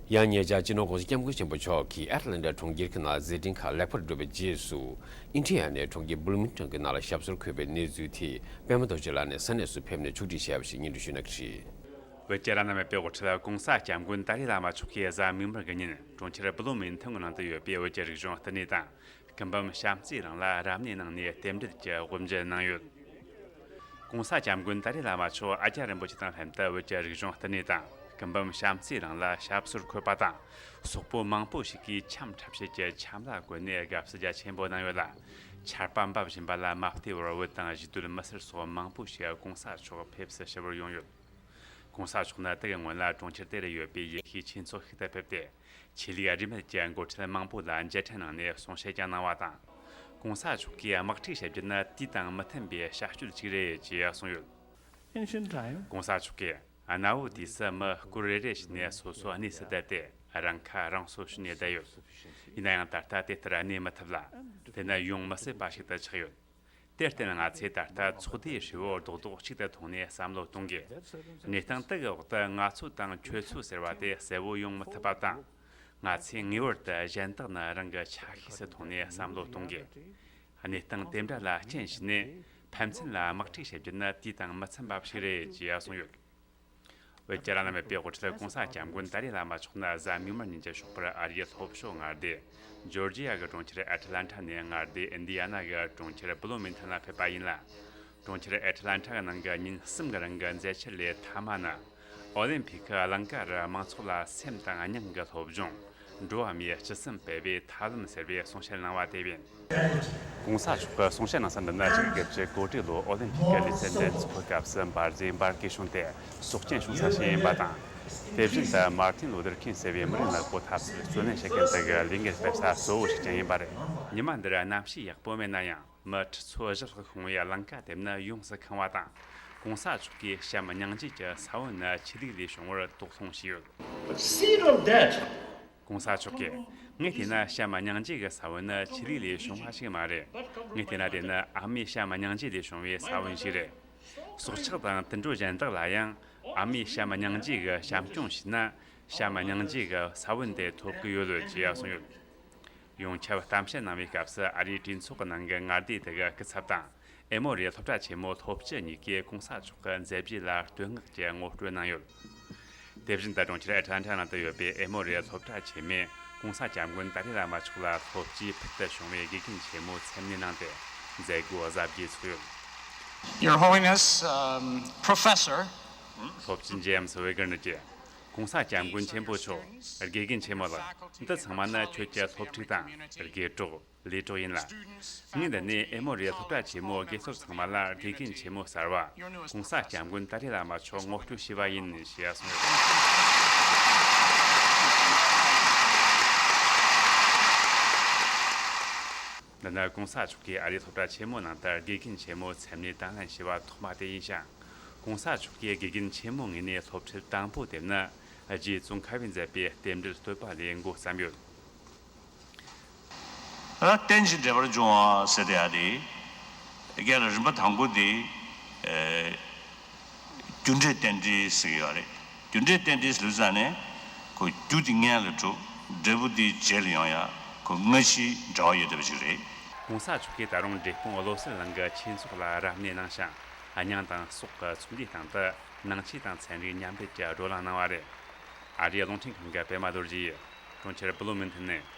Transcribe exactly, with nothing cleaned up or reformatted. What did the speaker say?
ཡང་ཉེ་ཆར་སྤྱི་ནོར་༸གོང་ས་༸སྐྱབས་མགོན་ཆེན་པོ་མཆོག་གིས་ཨེ་ཊ་ལན་ཊ་གྲོང་ཁྱེར་གྱི་ནང་མཛད་འཕྲིན་ཁག་ལེགས་པར་གྲུབ་པའི་རྗེས་སུ། ཨིན་ཌི་ཡ་ནས་གྲོང་ཁྱེར་བྷུ་ལུ་མིང་ཊོན་གྱི་ནང་ལ་ཞབས་སོར་འཁོད་པའི་གནས་ཚུལ་དེ་པད་མ་རྡོ་རྗེ་ལགས་ནས་ས་གནས་སུ་ཕེབས་ནས་ཕྱོགས་སྒྲིག་བྱས་པ་ཞིག་སྙན་སྒྲོན་ཞུ་གནང་གི་རེད། བོད་ཀྱི་བླ་ན་མེད་པའི་དབུ་ཁྲིད་༸གོང་ས་༸སྐྱབས་མགོན་ཏཱ་ལའི་བླ་མ་མཆོག་གིས་གཟའ་མིག་དམར་གྱི་ཉིན་གྲོང་ཁྱེར་བྷུ་ལུ་མིང་ཊོན་གྱི་ནང་དུ་ཡོད་པའི་བོད་ཀྱི་རིག་གཞུང་བསྟི་གནས་དང་། སྐུ་འབུམ་བྱམས་བརྩེའི་རིང་ལ་རབ་གནས་གནང་ནས་རྟེན་འབྲེལ་གྱི་དབུ་འབྱེད་གནང་ཡོད། ༸གོང་ས་༸སྐྱབས་མགོན་ཏཱ་ལའི་བླ་མ་མཆོག་ཨ་ཀྱཱ་རིན་པོ་ཆེ་དང་ལྷན་དུ་བོད་ཀྱི་རིག་གཞུང་བསྟི་གནས་དང་སྐུ་འབུམ་བྱམས་བརྩེའི་རིང་ལ་ཞབས་སོར་འཁོད་པ་དང་། སོག་པོ་མང་པོ་ཞིག་གིས་འཆམ་འཁྲབ་བྱེད་ཀྱི་འཆམ་ལྭ་བཀོལ་ནས་དགའ་བསུ་རྒྱ་ཆེན་པོ་གནང་ཡོད་ལ། ཆར་པ་འབབ་བཞིན་པ་ལ་མ་བལྟས་པར་བོད་དང་གཞིས་སྡོད་མི་སེར་སོགས་མང་པོ་ཞིག་༸གོང་ས་མཆོག་ཕེབས་བསུ་ཞུ་བར་ཡོང་ཡོད། ༸གོང་ས་མཆོག་ནི་དེ་གི་སྔོན་ལ་གྲོང་ཁྱེར་དེ་རུ་ཡོད་པའི་ཡེ་ཤུའི་ཆོས་ཚོགས་ཤིག་ཏུ་ཕེབས་ཏེ། ཆོས་ལུགས་རིས་མེད་ཀྱི་འགོ་ཁྲིད་མང་པོ་ལ་མཇལ་འཕྲད་གནང་ནས་གསུང་བཤད་ཀྱང་གནང་བ་དང་། ༸གོང་ས་མཆོག་གིས་དམག་འཁྲུག་བྱ་རྒྱུ་ནི་དུས་དང་མི་མཐུན་པའི་བྱ་སྤྱོད་ཅིག་རེད་ཅེས་གསུངས་ཡོད། Ancient time. ༸གོང་ས་མཆོག་གིས་གནའ་བོའི་དུས་སུ་མི་སྐོར་རེ་རེ་བྱས་ནས་སོ་སོའི་གནས་སུ་བསྡད་དེ་རང་ཁ་རང་གསོ་བྱས་ནས་བསྡད་ཡོད། ཡིན་ན་ཡང་ད་ལྟ་དེ་ལྟར་གནས་མི་ཐུབ་ལ། དེ་ནི་ཡོང་མི་སྲིད་པ་ཞིག་ཏུ་ཆགས་ཡོད། དེར་བརྟེན་ང་ཚོས་ད་ལྟ་ཚོགས་སྡེའི་ཧྲིལ་བོར་རྡོག་རྡོག་གཅིག་ཏུ་ཐོན་ནས་བསམ་བློ་གཏོང་དགོས། གནས་སྟངས་དེ་གི་འོག་ཏུ་ང་ཚོ་དང་ཁྱོད་ཚོ་ཟེར་བ་དེ་གསལ་བོ་ཡོང་མི་ཐུབ་པ་དང་། ང་ཚོས་ངེས་པར་དུ་གཞན་དག་ནི་རང་གི་ཆ་ཤས་སུ་མཐོང་ནས་བསམ་བློ་གཏོང་དགོས། གནས་སྟངས་དེ་འདྲ་ལ་རྐྱེན་བྱས་ནས་ཕན་ཚུན་ལ་དམག་འཁྲུག་བྱེད་རྒྱུ་ནི་དུས་དང་མི་འཚམ་པ་ཞིག་རེད་ཅེས་གསུངས་ཡོད། བོད་ཀྱི་བླ་ན་མེད་པའི་དབུ་ཁྲིད་༸གོང་ས་༸སྐྱབས་མགོན་ཏཱ་ལའི་བླ་མ་མཆོག་ནི་གཟའ་མིག་དམར་ཉིན་གྱི་ཞོགས་པར་ཨ་རིའི་ལྷོ་ཕྱོགས་མངའ་སྡེ་ཇོར་ཇི་ཡ་གི་གྲོང་ཁྱེར་ཨེ་ཊ་ལན་ཊ་ནས་མངའ་སྡེ་ཨིན་ཌི་ཡ་ན་གི་གྲོང་ཁྱེར་བྷུ་ལུ་མིང་ཊོན་ལ་ཕེབས་པ་ཡིན་ལ། གྲོང་ཁྱེར་ཨེ་ཊ་ལན་ཊ་གི་ནང་གི་ཉིན་གསུམ་གྱི་རིང་གི་མཛད་འཆར་ལས་མཐའ་མ་ནི། ཨོ་ལིམ་ཕིག་གི་གླིང་ག་རུ་མང་ཚོགས་ལ་སེམས་དང་སྙིང་གི་སློབ་སྦྱོང་། འགྲོ་བ་མིའི་སྤྱི་སེམས་སྤེལ་བའི་ཐབས་ལམ་ཟེར་བའི་གསུང་བཤད་གནང་བ་དེ་ཡིན། ༸གོང་ས་མཆོག་གི་གསུང་བཤད་གནང་ས་འདི་ནི་ཆིག་སྟོང་དགུ་བརྒྱ་གོ་དྲུག་ལོའི་ཨོ་ལིམ་ཕིག་གི་ལེ་ཚན་འགྲན་ཚོགས་ཀྱི་སྐབས་སུ་འབར་རྫས་འབར་གས་བྱུང་སྟེ་སྲོག་སྐྱོན་བྱུང་ས་ཞིག་ཡིན་པ་དང་། དེ་བཞིན་དུ་མར་ཏིན་ལུ་ཐར་ཁིང་ཟེར་བའི་མི་རིགས་ལ་གོ་ཐབས་སུ་བརྩོན་ལེན་བྱེད་མཁན་དེ་གི་ལས་འགུལ་སྤེལ་ས་གཙོ་བོ་ཞིག་ཀྱང་ཡིན་པ་རེད། ཉི་མ་འདིར་གནམ་གཤིས་ཡག་པོ་མེད་ན་ཡང་། མི་ཁྲི་ཚོ་བཞི་ལྷག་ཤོང་བའི་གླིང་ག་དེ་ནི་ཡོངས་སུ་ཁེངས་པ་དང་། ༸གོང་ས་མཆོག་གིས་བྱམས་སྙིང་རྗེ་གི་ས་བོན་ནི་ཆོས་ལུགས་ལས་བྱུང་བར་དོགས་སློང་བྱས་ཡོད། But the seed of that ༸གོང་ས་མཆོག་གིས། ངས་བལྟས་ན་བྱམས་སྙིང་རྗེ་གི་ས་བོན་ནི་ཆོས་ལུགས་ལས་བྱུང་བ་ཞིག་མ་རེད། ངས་བལྟས་ན་དེ་ནི་ཨ་མའི་བྱམས་སྙིང་རྗེ་ལས་བྱུང་བའི་ས་བོན་ཞིག་རེད། སྲོག་ཆགས་དང་དུད་འགྲོ་གཞན་དག་ལ་ཡང་ཨ་མའི་བྱམས་སྙིང་རྗེ་གི་བྱམས་སྐྱོང་བྱས་ན་བྱམས་སྙིང་རྗེ་གི་ས་བོན་དེ་ཐོབ་ཀྱི་ཡོད་ཅེས་གསུངས་ཡོད། ཡོངས་ཁྱབ་གཏམ་བཤད་གནང་བའི་སྐབས་སུ་ཨ་རིའི་གྲོས་ཚོགས་ཀྱི་ནང་གི་མངའ་སྡེ་དེ་གི་སྐུ་ཚབ་དང་ཨེ་མོ་རི་སློབ་གྲྭ་ཆེན་མོའི་སློབ་སྤྱི་གཉིས་ཀས་༸གོང་ས་མཆོག་གི་མཛད་རྗེས་ལ་བསྟོད་བསྔགས་ཀྱི་ངོ་སྤྲོད་གནང་ཡོད། དེ་བཞིན་དུ་གྲོང་ཁྱེར་ཨེ་ཊ་ལན་ཊ་ནང་དུ་ཡོད་པའི་ཨེ་མོ་རི་སློབ་གྲྭ་ཆེན་མོས་༸གོང་ས་༸སྐྱབས་མགོན་ཏཱ་ལའི་བླ་མ་མཆོག་ལ་སློབ་སྤྱིའི་ཕུལ་དུ་བྱུང་བའི་དགེ་རྒན་ཆེན་མོ་མཚན་གནས་གནང་སྟེ་མཛད་སྒོ་གཟབ་རྒྱས་ཚུགས་ཡོད། Your Holiness, um, Professor. སློབ་སྤྱི་ཇེ་ཨེམ་སི་ཝེ་གར་ནེར་གྱིས། ༸གོང་ས་༸སྐྱབས་མགོན་ཆེན་པོ་མཆོག་དགེ་རྒན་ཆེན་མོ་ལགས། འདི་ཚང་མ་ནི་ཁྱོད་ཀྱི་སློབ་ཕྲུག་དང་དགེ་གྲོགས་ལས་གྲོགས་ཡིན་ལ། ངས་འདི་ནས་ཨེ་མོ་རི་སློབ་གྲྭ་ཆེན་མོའི་དགེ་སློབ་ཚང་མ་ལ་དགེ་རྒན་ཆེན་མོ་གསར་བ་༸གོང་ས་༸སྐྱབས་མགོན་ཏཱ་ལའི་བླ་མ་མཆོག་ངོ་སྤྲོད་ཞུས་པ་ཡིན་ཞེས་གསུངས་ཡོད། འདི་ནི་༸གོང་ས་མཆོག་གིས་ཨ་རིའི་སློབ་གྲྭ་ཆེན་མོའི་ནང་དུ་དགེ་རྒན་ཆེན་མོ་མཚན་གནས་དང་ལེན་ཞུས་པ་ཐོག་མ་དེ་ཡིན་ཞིང་། ༸གོང་ས་མཆོག་གིས་དགེ་རྒན་ཆེན་མོའི་ངོས་ནས་སློབ་ཁྲིད་དང་པོ་དེ་ནི་རྗེ་ཙོང་ཁ་པས་མཛད་པའི་རྟེན་འབྲེལ་བསྟོད་པ་ལས་འགོ་བརྩམས་ཡོད། ད་རྟེན་ཅིང་འབྲེལ་པར་འབྱུང་བ་ཟེར་དེ་ཡ་དེ། རྒན་ལ་རིམ་པ་དང་པོ་དེ། ཨེ། རྒྱུ་འབྲས་རྟེན་འབྲེལ་ཟེར་གྱི་ཡོད་རེད། རྒྱུ་འབྲས་རྟེན་འབྲེལ་ཟེར་ཙང་ནས། ཁོ་རྒྱུ་དེ་སྔོན་ལ་འགྲོ། འབྲས་བུ་དེ་རྗེས་ལ་ཡོང་ཡ། ཁོ་སྔ་ཕྱིའི་འབྲེལ་བ་ཡོད་བསྡད་པ་ཞིག་རེད། ༸གོང་ས་མཆོག་གིས་ད་རུང་འབྲས་སྤུངས་བློ་གསལ་གླིང་གི་ཆོས་ཚོགས་ལ་རབ་གནས་གནང་ཞིང་། གཉེན་དང་སྲོག་གི་ཚོགས་འདུའི་སྟེང་དུ་ནང་ཆོས་དང་ཚན་རིག་མཉམ་འབྲེལ་གྱི་བགྲོ་གླེང་གནང་བ་རེད། ཨ་རིའི་རླུང་འཕྲིན་ཁང་གི་པད་མ་རྡོ་རྗེ་ཡིས་གྲོང་ཁྱེར་བྷུ་ལུ་མིང་ཐོན་ནས་